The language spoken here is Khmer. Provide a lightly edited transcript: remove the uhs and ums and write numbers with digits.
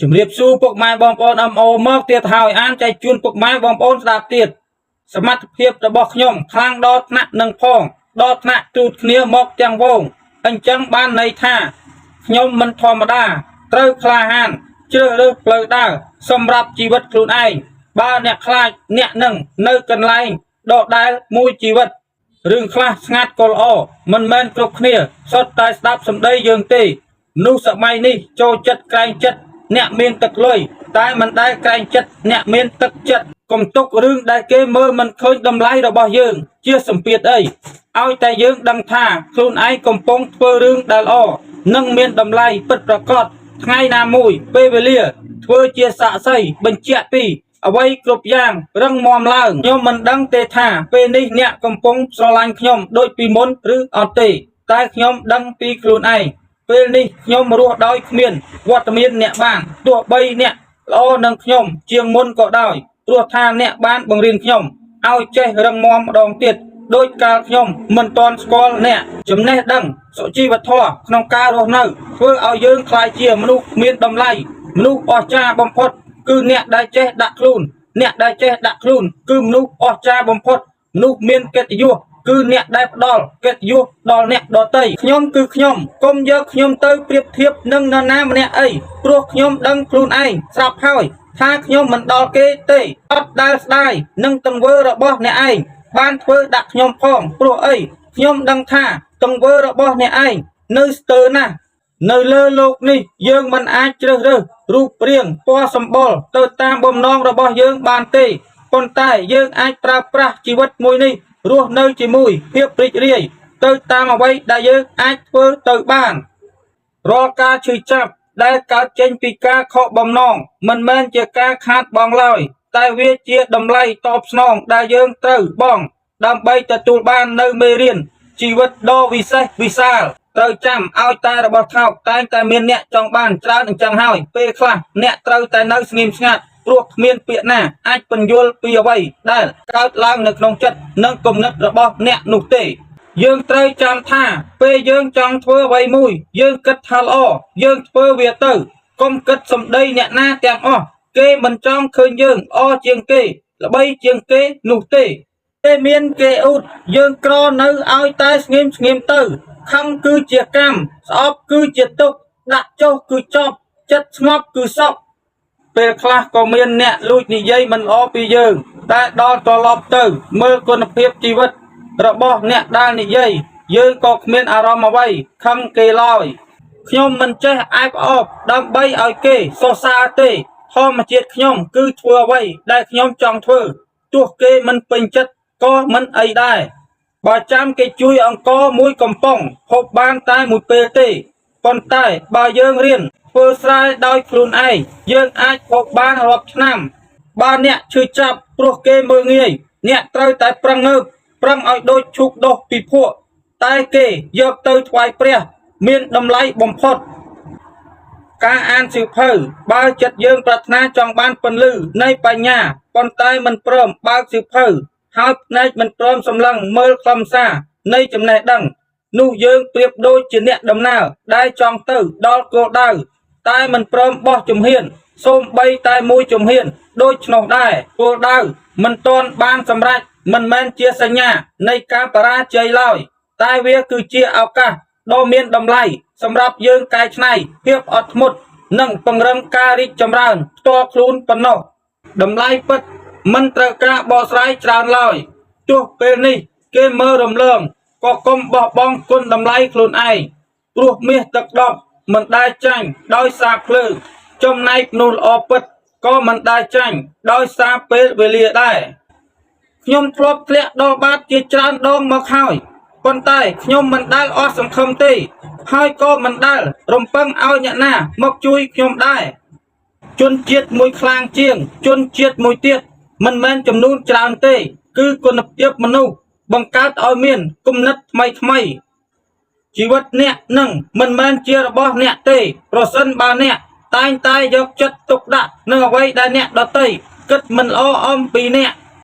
ជំរាបសួរពុកម៉ែបងប្អូនអមអូមកទៀតហើយអានចែកជូនពុកម៉ែបងប្អូនស្ដាប់ទៀតសមត្ថភាពរបស់ខ្ញុំខ្លាំងដល់ថ្នាក់នឹងផងដល់ថ្នាក់ទូតគ្នាមកទាំងវងអញ្ចឹងបានន័យថាខ្ញុំមិនធម្មតាត្រូវក្លាហានជ្រើសរើសផ្លូវដើរសម្រាប់ជីវិតខ្លួនឯងបើអ្នកខ្លាចអ្នកនឹងនៅកន្លែងដដែលមួយជីវិត រឿងខ្លះស្ងាត់ក៏ល្អមិនមែនគ្រប់គ្នាសុទ្ធតែស្ដាប់សម្ដីយើងទេមនុស្សសម័យនេះចូលចិត្តក្រែងចិត្តអ្នកមានទឹកលុយតែមិនដែលក្រែងចិត្តអ្នកមានទឹកចិត្តកុំទុករឿងដែលគេមើលមិនឃើញតម្លៃរបស់យើងជាសម្ពាធអីឲ្យតែយើងដឹងថាខ្លួនឯងកំពុងធ្វើរឿងដែលល្អនិងមានតម្លៃពិតប្រាកដថ្ងៃណាមួយពេលវេលាធ្វើជាសាក្សីបញ្ជាក់ពី អ្វីគ្រប់យ៉ាងរឹងមាំឡើងខ្ញុំមិនដឹងទេថាពេលនេះអ្នកកំពុងស្រឡាញ់ខ្ញុំដូចពីមុនឬអត់ទេតែខ្ញុំដឹងពីខ្លួនឯងពេលនេះខ្ញុំរស់ដោយគ្មានវត្តមានអ្នកបានទោះបីអ្នកល្អនឹងខ្ញុំជាងមុនក៏ដោយព្រោះថាអ្នកបានបង្រៀនខ្ញុំឲ្យចេះរឹងមាំម្ដងទៀតដោយកាលខ្ញុំមិនទាន់ស្គាល់អ្នកចំណេះដឹងសុជីវធម៌ក្នុងការរស់នៅធ្វើឲ្យយើងក្លាយជាមនុស្សមានតម្លៃមនុស្សអស្ចារ្យបំផុត គឺអ្នកដែលចេះដាក់ខ្លួនអ្នកដែលចេះដាក់ខ្លួនគឺមនុស្សអស្ចារ្យបំផុតមនុស្សមានកិត្តិយសគឺអ្នកដែលផ្ដល់កិត្តិយសដល់អ្នកដទៃខ្ញុំគឺខ្ញុំកុំយកខ្ញុំទៅប្រៀបធៀបនឹងនរណាម្នាក់អីព្រោះខ្ញុំដឹងខ្លួនឯងស្រាប់ហើយថាខ្ញុំមិនដល់គេទេអត់ដែលស្ដាយនឹងទង្វើរបស់អ្នកឯងបានធ្វើដាក់ខ្ញុំផងព្រោះអីខ្ញុំដឹងថាទង្វើរបស់អ្នកឯងនៅស្ទើរណាស់ នៅលើលោកនេះយើងមិនអាចជ្រើសរើសរូបរាងពណ៌សម្បុរទៅតាមបំណងរបស់យើងបានទេប៉ុន្តែយើងអាចប្រើប្រាស់ជីវិតមួយនេះរស់នៅជាមួយភាពរីករាយទៅតាមអ្វីដែលយើងអាចធ្វើទៅបានរាល់ការឈឺចាប់ដែលកើតចេញពីការខកបំណងមិនមែនជាការខាតបង់ឡើយតែវាជាតម្លៃតបស្នងដែលយើងត្រូវបង់ដើម្បីទទួលបាននូវមេរៀនជីវិតដ៏វិសេសវិសាល ត្រូវចាំឲ្យតែរបស់ថោកតែងតែមានអ្នកចង់បានច្រើនអញ្ចឹងហើយពេលខ្លះអ្នកត្រូវតែនៅស្ងៀមស្ងាត់ព្រោះគ្មានពាក្យណាអាចពន្យល់ពីអ្វីដែលកើតឡើងនៅក្នុងចិត្តនិងគំនិតរបស់អ្នកនោះទេយើងត្រូវចាំថាពេលយើងចង់ធ្វើអ្វីមួយយើងគិតថាល្អយើងធ្វើវាទៅកុំគិតសម្ដីអ្នកណាទាំងអស់គេមិនចង់ឃើញយើងល្អជាងគេល្បីជាងគេនោះទេ គេមានគេអ៊ូតយើងក្រនៅឲ្យតែស្ងៀមស្ងៀមទៅខឹងគឺជាកម្មស្អប់គឺជាទុក្ខដាក់ចុះគឺចប់ចិត្តស្ងប់គឺសុខពេលខ្លះក៏មានអ្នកលួចនិយាយមិនល្អពីយើងតែដល់ត្រឡប់ទៅមើលគុណភាពជីវិតរបស់អ្នកដែលនិយាយយើងក៏គ្មានអារម្មណ៍អ្វីខឹងគេឡើយខ្ញុំមិនចេះអែបអបដើម្បីឲ្យគេសរសើរទេធម្មជាតិខ្ញុំគឺធ្វើអ្វីដែលខ្ញុំចង់ធ្វើទោះគេមិនពេញចិត្តក៏មិនអីដែរបើចាំគេជួយអង្គមួយកំប៉ុងហូបបានតែមួយពេលទេប៉ុន្តែបើយើងរៀនធ្វើស្រែដោយខ្លួនឯងយើងអាចហូបបានរាប់ឆ្នាំបើអ្នកឈឺចាប់ព្រោះគេមើលងាយអ្នកត្រូវតែប្រឹងងើបប្រឹងឲ្យដូចឈូកដុះពីភក់តែគេយកទៅថ្វាយព្រះមានតម្លៃបំផុត ការអានសៀវភៅបើចិត្តយើងប្រាថ្នាចង់បានពន្លឺនៃបញ្ញាប៉ុន្តែមិនព្រមបើកសៀវភៅហើយភ្នែកមិនព្រមសម្លឹងមើលខ្លឹមសារនៃចំណេះដឹងនោះយើងប្រៀបដូចជាអ្នកដំណើរដែលចង់ទៅដល់គោលដៅតែមិនព្រមបោះជំហានសូម្បីតែមួយជំហានដូច្នោះដែរគោលដៅមិនទាន់បានសម្រេចមិនមែនជាសញ្ញានៃការបរាជ័យឡើយតែវាគឺជាឱកាសដ៏មានតម្លៃសម្រាប់យើងកែច្នៃភាពអត់ធ្មត់និងពង្រឹងការរីកចម្រើនផ្ទាល់ខ្លួនប៉ុណ្ណោះតម្លៃពិតមិនត្រូវការបកស្រាយច្រើនឡើយទោះពេលនេះគេមើលរំលងក៏កុំបោះបង់គុណតម្លៃខ្លួនឯងព្រោះមាសទឹកដប់មិនដែលចាញ់ដោយសារភ្លើងចំណែកមនុស្សល្អពិតក៏មិនដែលចាញ់ដោយសារពេលវេលាដែរខ្ញុំធ្លាប់ធ្លាក់ដល់បាតជាច្រើនដងមកហើយប៉ុន្តែខ្ញុំមិនដែលអស់សង្ឃឹមទេហើយក៏មិនដែលរំពឹងឲ្យអ្នកណាមកជួយខ្ញុំដែរជនជាតិមួយខ្លាំងជាងជនជាតិមួយទៀតមិនមែនចំនួនច្រើនទេគឺគុណភាពមនុស្សបង្កើតឲ្យមានគំនិតថ្មីថ្មីជីវិតអ្នកនឹងមិនមែនជារបស់អ្នកទេប្រសិនបើអ្នកតែងតែយកចិត្តទុកដាក់នឹងអ្វីដែលអ្នកដទៃគិតមិនល្អអំពីអ្នក។